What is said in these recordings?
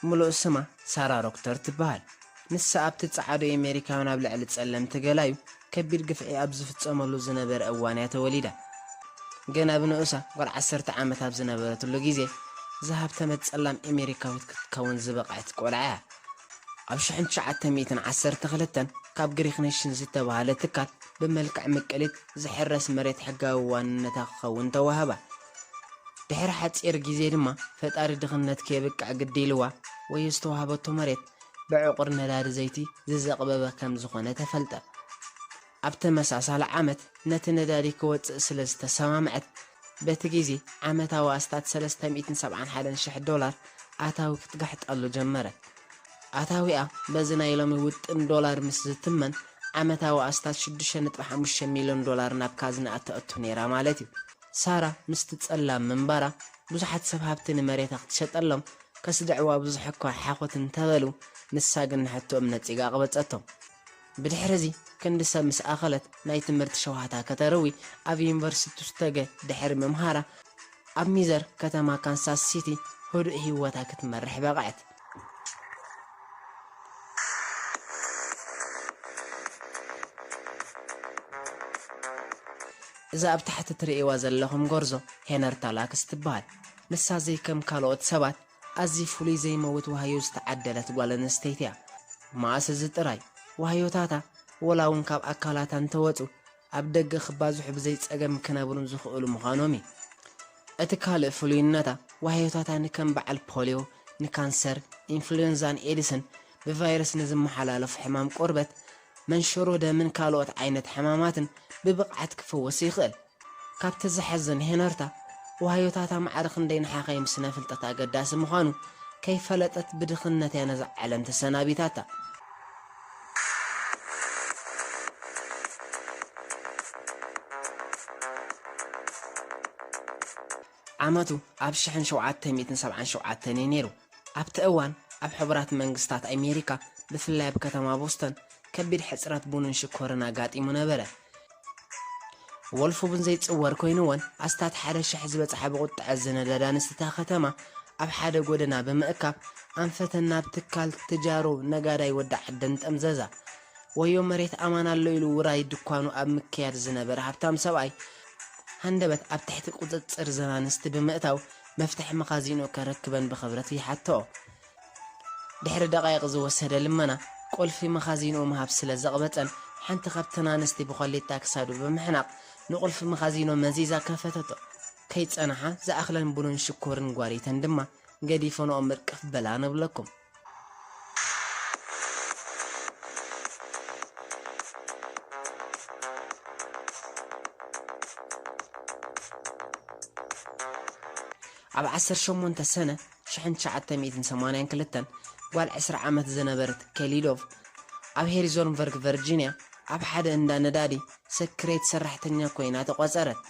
ምሉእ ስማ ሳራ ሮክተር ትበሃል። ንሳ ኣብቲ ጸዓዱ ኣሜሪካውያን ኣብ ልዕሊ ጸለምቲ ገላዩ ከቢድ ግፍዒ ኣብ ዝፍጸመሉ ዝነበረ እዋን እያ ተወሊዳ። ገና ብንኡሳ ጓል ዓሰርተ ዓመት ኣብ ዝነበረትሉ ግዜ ዝሃብተመት ጸላም ኣሜሪካዊት ክትከውን ዝበቕዐት ቆልዓ እያ። ኣብ ሽሕን ትሽዓተ ሚእትን ዓሰርተ ክልተን ካብ ግሪክ ኔሽን ዝተባህለ ትካል ብመልክዕ ምቅሊት ዝሕረስ መሬት ሕጋዊ ዋንነታ ክኸውን ተዋህባ። ድሕሪ ሓጺር ግዜ ድማ ፈጣሪ ድኽነት ከየብቅዕ ግዲ ኢልዋ ወይ ዝተዋህበቶ መሬት ብዕቑር ነዳዲ ዘይቲ ዝዘቕበበ ከም ዝኾነ ተፈልጠ። ኣብ ተመሳሳሊ ዓመት ነቲ ነዳዲ ክወጽእ ስለ ዝተሰማምዐት በቲ ግዜ ዓመታዊ ኣስታት ሰለስተ ሚእትን ሰብዓን ሓደን ሽሕ ዶላር ኣታዊ ክትጋሕጠሉ ጀመረት። ኣታዊኣ በዚ ናይ ሎሚ ውጥን ዶላር ምስ ዝትመን ዓመታዊ ኣስታት ሽዱሽተ ነጥቢ ሓሙሽተ ሚልዮን ዶላር ናብ ካዝናኣ ተእቱ ነይራ ማለት እዩ። ሳራ ምስቲ ጸላም ምንባራ ብዙሓት ሰብ ሃብቲ ንመሬታ ክትሸጠሎም ከስድዕዋ ብዙሕ እኳ ሓኾት እንተበሉ ንሳ ግን ንሕቶኦም ነጺጋ ኣቕበጸቶም። ብድሕሪ እዚ ክንዲ ሰብ ምስ ኣኸለት ናይ ትምህርቲ ሸውሃታ ከተርዊ ኣብ ዩኒቨርሲቲ ቱስተገ ድሕሪ ምምሃራ ኣብ ሚዘር ከተማ ካንሳስ ሲቲ ህዱእ ህይወታ ክትመርሕ በቕዐት። እዛ ኣብ ታሕቲ ትርእይዋ ዘለኹም ጎርዞ ሄነርታ ላክስ ትበሃል። ንሳ ዘይከም ካልኦት ሰባት ኣዝዩ ፍሉይ ዘይመውት ዋህዮ ዝተዓደለት ጓል ኣንስተይቲ እያ። መኣስ እዚ ጥራይ ዋህዮታታ ወላ እውን ካብ ኣካላታ እንተወጹ ኣብ ደገ ክባዝሑ ብዘይ ጸገም ክነብሩን ዝኽእሉ ምዃኖም እዩ። እቲ ካልእ ፍሉይነታ ዋህዮታታ ንከም በዓል ፖልዮ፣ ንካንሰር፣ ኢንፍሉዌንዛን ኤድስን ብቫይረስ ንዝመሓላለፉ ሕማም ቆርበት፣ መንሽሮ ደምን ካልኦት ዓይነት ሕማማትን ብብቕዓት ክፍወስ ይኽእል። ካብቲ ዘሐዝን ሄነርታ ዋህዮታታ ማዕረ ክንደይ ንሓኻይም ስነ ፍልጠት ኣገዳሲ ምዃኑ ከይፈለጠት ብድኽነት እያ ነዛ ዓለም ተሰናቢታታ። ዓመቱ ኣብ ሽሕን ሸውዓተ ሚእትን ሰብዓን ሸውዓተን እዩ ነይሩ። ኣብቲ እዋን ኣብ ሕቡራት መንግስታት ኣሜሪካ ብፍላይ ኣብ ከተማ ቦስተን ከቢድ ሕጽረት ቡንን ሽኮርን ኣጋጢሙ ነበረ። ወልፉ ቡን ዘይጽወር ኮይኑወን ኣስታት ሓደ ሽሕ ዝበጽሓ ብቁጥዐ ዝነደዳ ኣንስቲ እታ ከተማ ኣብ ሓደ ጎደና ብምእካብ ኣንፈተን ናብ ትካል ትጃሮ ነጋዳይ ወዲ ዓደን ጠምዘዛ። ወዮ መሬት ኣማን ኣሎ ኢሉ ውራይ ድኳኑ ኣብ ምክያድ ዝነበረ ሃብታም ሰብኣይ ሃንደበት ኣብ ትሕቲ ቁጽጽር ዘን ኣንስቲ ብምእታው መፍትሒ መኻዚኖ ከረክበን ብኽብረት ይሓትኦ። ድሕሪ ደቃይቕ ዝወሰደ ልመና ቁልፊ መኻዚኖ ምሃብ ስለ ዘቕበጸን ሓንቲ ካብተን ኣንስቲ ብኮሌታ ክሳዱ ብምሕናቕ ንቁልፊ መኻዚኖ መዚዛ ከፈተቶ። ከይጸንሓ ዝኣኽለን ቡንን ሽኮርን ጓሪተን ድማ ገዲፈንኦ ምርቅፍ በላ ንብለኩም። ኣብ ዓሰርተ ሸሞንተ ሰነ ሽሕን ትሽዓተ ሚእትን ሰማንያን ክልተን ጓል ዕስራ ዓመት ዝነበረት ኬሊ ዶቭ ኣብ ሄሪዞንበርግ ቨርጂንያ ኣብ ሓደ እንዳ ነዳዲ ሰክሬት ሰራሕተኛ ኮይና ተቖጸረት።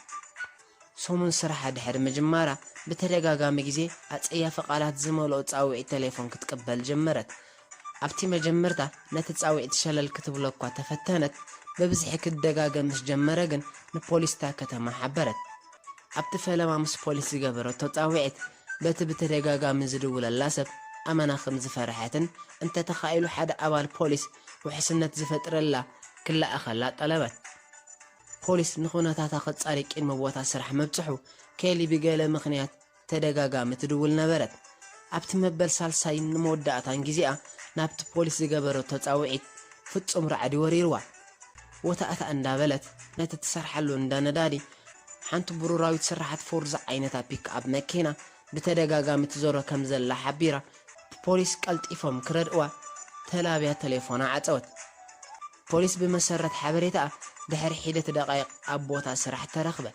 ሰሙን ስራሓ ድሕሪ ምጅማራ ብተደጋጋሚ ግዜ ኣጸያፊ ቃላት ዝመልኦ ጻውዒት ቴሌፎን ክትቅበል ጀመረት። ኣብቲ መጀመርታ ነቲ ጻውዒት ሸለል ክትብሎ እኳ ተፈተነት፣ ብብዝሒ ክደጋገም ምስ ጀመረ ግን ንፖሊስ እታ ከተማ ሓበረት። ኣብቲ ፈለማ ምስ ፖሊስ ዝገበረቶ ጻውዒት በቲ ብተደጋጋሚ ዝድውለላ ሰብ ኣመና ከም ዝፈርሐትን እንተተኻኢሉ ሓደ ኣባል ፖሊስ ውሕስነት ዝፈጥረላ ክለኣኸላ ጠለበት። ፖሊስ ንኹነታታ ክጻሪ ቅድሚ ቦታ ስራሕ ምብጽሑ ኬሊ ብገለ ምኽንያት ተደጋጋሚ ትድውል ነበረት። ኣብቲ መበል ሳልሳይን ንመወዳእታን ግዜኣ ናብቲ ፖሊስ ዝገበረቶ ጻውዒት ፍጹም ራዕዲ ወሪርዋ። ወታእታ እንዳበለት ነቲ ትሰርሓሉ እንዳ ነዳዲ ሓንቲ ብሩራዊት ስርሓት ፎርዛ ዓይነታ ፒክኣፕ መኪና ብተደጋጋሚ ትዞሮ ከም ዘላ ሓቢራ ብፖሊስ ቀልጢፎም ክረድእዋ ተላብያ ቴሌፎና ዓጸወት። ፖሊስ ብመሰረት ሓበሬታኣ ድሕሪ ሒደት ደቃይቕ ኣብ ቦታ ስራሕ ተረኽበ።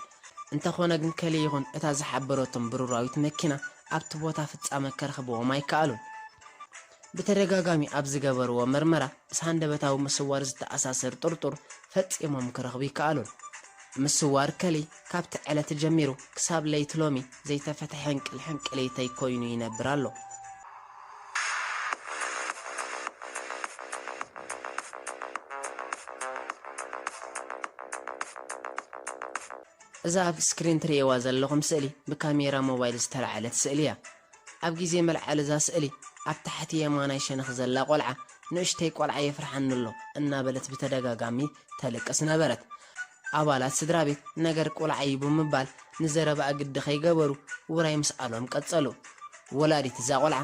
እንተኾነ ግን ከሊ ይኹን እታ ዝሓበረቶም ብሩራዊት መኪና ኣብቲ ቦታ ፍጻመ ከረኽብዎም ኣይከኣሉን። ብተደጋጋሚ ኣብ ዝገበርዎ መርመራ ምስ ሃንደበታዊ ምስዋር ዝተኣሳሰር ጥርጡር ፈጺሞም ክረኽቡ ይከኣሉን። ምስዋር ከሊ ካብቲ ዕለት ጀሚሩ ክሳብ ለይቲ ሎሚ ዘይተፈትሐ ሕንቅል ሕንቅሊተይ ኮይኑ ይነብር ኣሎ። እዛ ኣብ ስክሪን ትርእይዋ ዘለኹም ስእሊ ብካሜራ ሞባይል ዝተላዕለት ስእሊ እያ። ኣብ ግዜ መልዓሊ እዛ ስእሊ ኣብ ታሕቲ የማናይ ሸነኽ ዘላ ቆልዓ፣ "ንእሽተይ ቆልዓ የፍርሓኒ ኣሎ" እናበለት ብተደጋጋሚ ተልቅስ ነበረት። ኣባላት ስድራ ቤት፣ "ነገር ቆልዓ እዩ" ብምባል ንዘረባኣ ግዲ ከይገበሩ ውራይ ምስኣሎም ቀጸሉ። ወላዲት እዛ ቆልዓ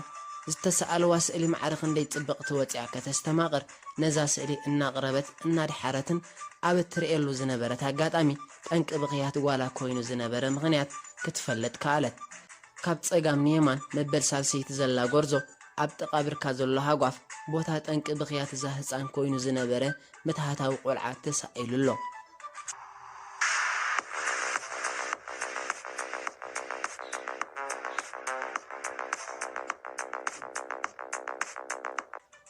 ዝተሰኣልዋ ስእሊ ማዕረ ክንደይ ጽብቕቲ ወጺኣ ከተስተማቕር፣ ነዛ ስእሊ እናቕረበት እናደሓረትን ኣብ እትርእየሉ ዝነበረት ኣጋጣሚ፣ ጠንቂ ብኽያት ጓላ ኮይኑ ዝነበረ ምኽንያት ክትፈልጥ ከኣለት። ካብ ጸጋም ንየማን መበል ሳልሰይቲ ዘላ ጎርዞ፣ ኣብ ጥቓ ብርካ ዘሎ ሃጓፍ፣ ቦታ ጠንቂ ብኽያት እዛ ህጻን ኮይኑ ዝነበረ ምትሃታዊ ቆልዓ ተሳኢሉ ኣሎ።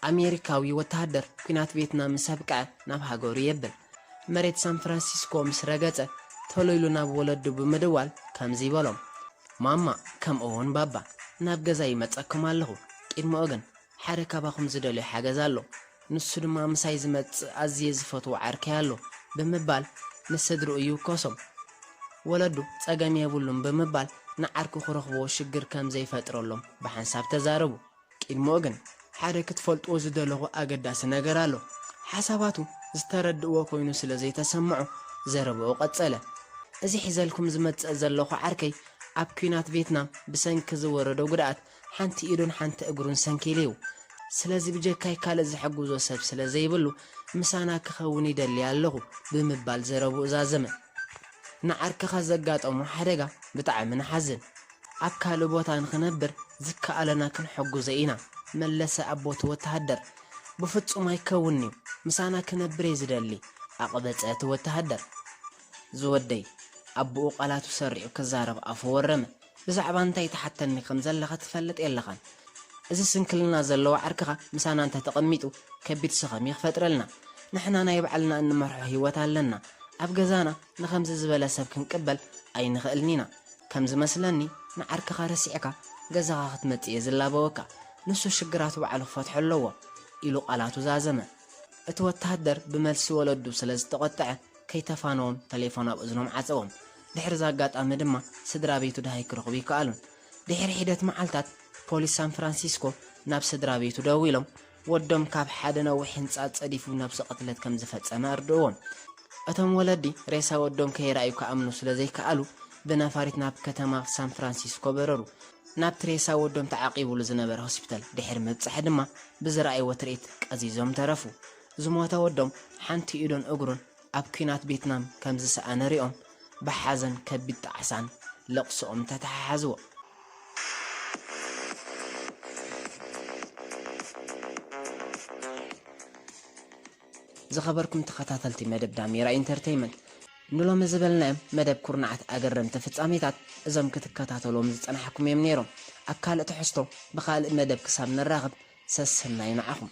ኣሜሪካዊ ወተሃደር ኲናት ቬትናም ምስ ኣብቅዐ ናብ ሃገሩ የብል። መሬት ሳን ፍራንሲስኮ ምስ ረገጸ፣ ተሎ ኢሉ ናብ ወለዱ ብምድዋል ከምዚ በሎም፣ "ማማ፣ ከምኡ እውን ባባ፣ ናብ ገዛ ይመጸኩም ኣለኹ። ቅድሚኡ ግን ሓደ ካባኹም ዝደልዮ ሓገዝ ኣሎ። ንሱ ድማ ምሳይ ዝመጽእ ኣዝየ ዝፈትዎ ዓርከይ ኣሎ" ብምባል ንስድርኡ ይውከሶም። ወለዱ ጸገም የብሉን ብምባል ንዓርኩ ክረኽብዎ ሽግር ከም ዘይፈጥረሎም ብሓንሳብ ተዛረቡ። ቅድሚኡ ግን ሓደ ክትፈልጥዎ ዝደለኹ ኣገዳሲ ነገር ኣሎ። ሓሳባቱ ዝተረድእዎ ኮይኑ ስለ ዘይተሰምዖ ዘረብኡ ቀጸለ። "እዚ ሒዘልኩም ዝመጽእ ዘለኹ ዓርከይ ኣብ ኲናት ቬትናም ብሰንኪ ዝወረዶ ጉድኣት ሓንቲ ኢዱን ሓንቲ እግሩን ሰንኪሉ እዩ። ስለዚ ብጀካይ ካልእ ዝሕግዞ ሰብ ስለ ዘይብሉ ምሳና ክኸውን ይደሊ ኣለኹ" ብምባል ዘረብኡ ዛዘመ። ንዓርክኻ ዘጋጠሞ ሓደጋ ብጣዕሚ ንሓዝን። ኣብ ካልእ ቦታ ንኽነብር ዝከኣለና ክንሕግዞ ኢና፣ መለሰ ኣቦቲ ወተሃደር። ብፍጹም ኣይከውን'ዩ፣ ምሳና ክነብር እየ ዝደሊ፣ ኣቕበጸ እቲ ወተሃደር። ዝወደይ፣ ኣቦኡ ቃላቱ ሰሪዑ ክዛረብ ኣፉ ወረመ። ብዛዕባ እንታይ ትሓተኒ ከም ዘለኻ ትፈልጥ የለኻን። እዚ ስንክልና ዘለዎ ዓርክኻ ምሳና እንተ ተቐሚጡ ከቢድ ሰኸም እዩ ክፈጥረልና። ንሕና ናይ ባዕልና እንመርሖ ህይወት ኣለና። ኣብ ገዛና ንኸምዚ ዝበለ ሰብ ክንቅበል ኣይንኽእልን ኢና። ከም ዝመስለኒ ንዓርክኻ ረሲዕካ ገዛኻ ክትመጽእ እየ ዝላበወካ። ንሱ ሽግራቱ ባዕሉ ክፈትሖ ኣለዎ፣ ኢሉ ቃላቱ ዛዘመ። እቲ ወተሃደር ብመልሲ ወለዱ ስለ ዝተቖጥዐ ከይተፋነዎም ተሌፎን ኣብ እዝኖም ዓጸዎም። ድሕሪ እዚ ኣጋጣሚ ድማ ስድራ ቤቱ ደሃይ ክረኽቡ ይከኣሉን። ድሕሪ ሒደት መዓልታት ፖሊስ ሳን ፍራንሲስኮ ናብ ስድራ ቤቱ ደዊሎም ወዶም ካብ ሓደ ነዊሕ ህንጻ ጸዲፉ ነብሰ ቅትለት ከም ዝፈጸመ ኣርድእዎም። እቶም ወለዲ ሬሳ ወዶም ከይረኣዩ ክኣምኑ ስለ ዘይከኣሉ ብነፋሪት ናብ ከተማ ሳን ፍራንሲስኮ በረሩ። ናብቲ ሬሳ ወዶም ተዓቂቡሉ ዝነበረ ሆስፒታል ድሕሪ ምብጻሕ ድማ ብዝረኣይዎ ትርኢት ቀዚዞም ተረፉ። ዝሞተ ወዶም ሓንቲ ኢዱን እግሩን ኣብ ኲናት ቬትናም ከም ዝሰኣነ ሪኦም ብሓዘን ከቢድ ጣዕሳን ለቕሶኦም ተተሓሓዝዎ። ዝኸበርኩም ተኸታተልቲ መደብ ዳሜራ ኢንተርቴይመንት፣ ንሎሚ ዝበልናዮም መደብ ኩርናዓት ኣገረምቲ ፍጻሜታት እዞም ክትከታተልዎም ዝጸናሕኩም እዮም ነይሮም። ኣብ ካልእ ትሕዝቶ ብኻልእ መደብ ክሳብ ንራኸብ ሰስናዩ ንዓኹም።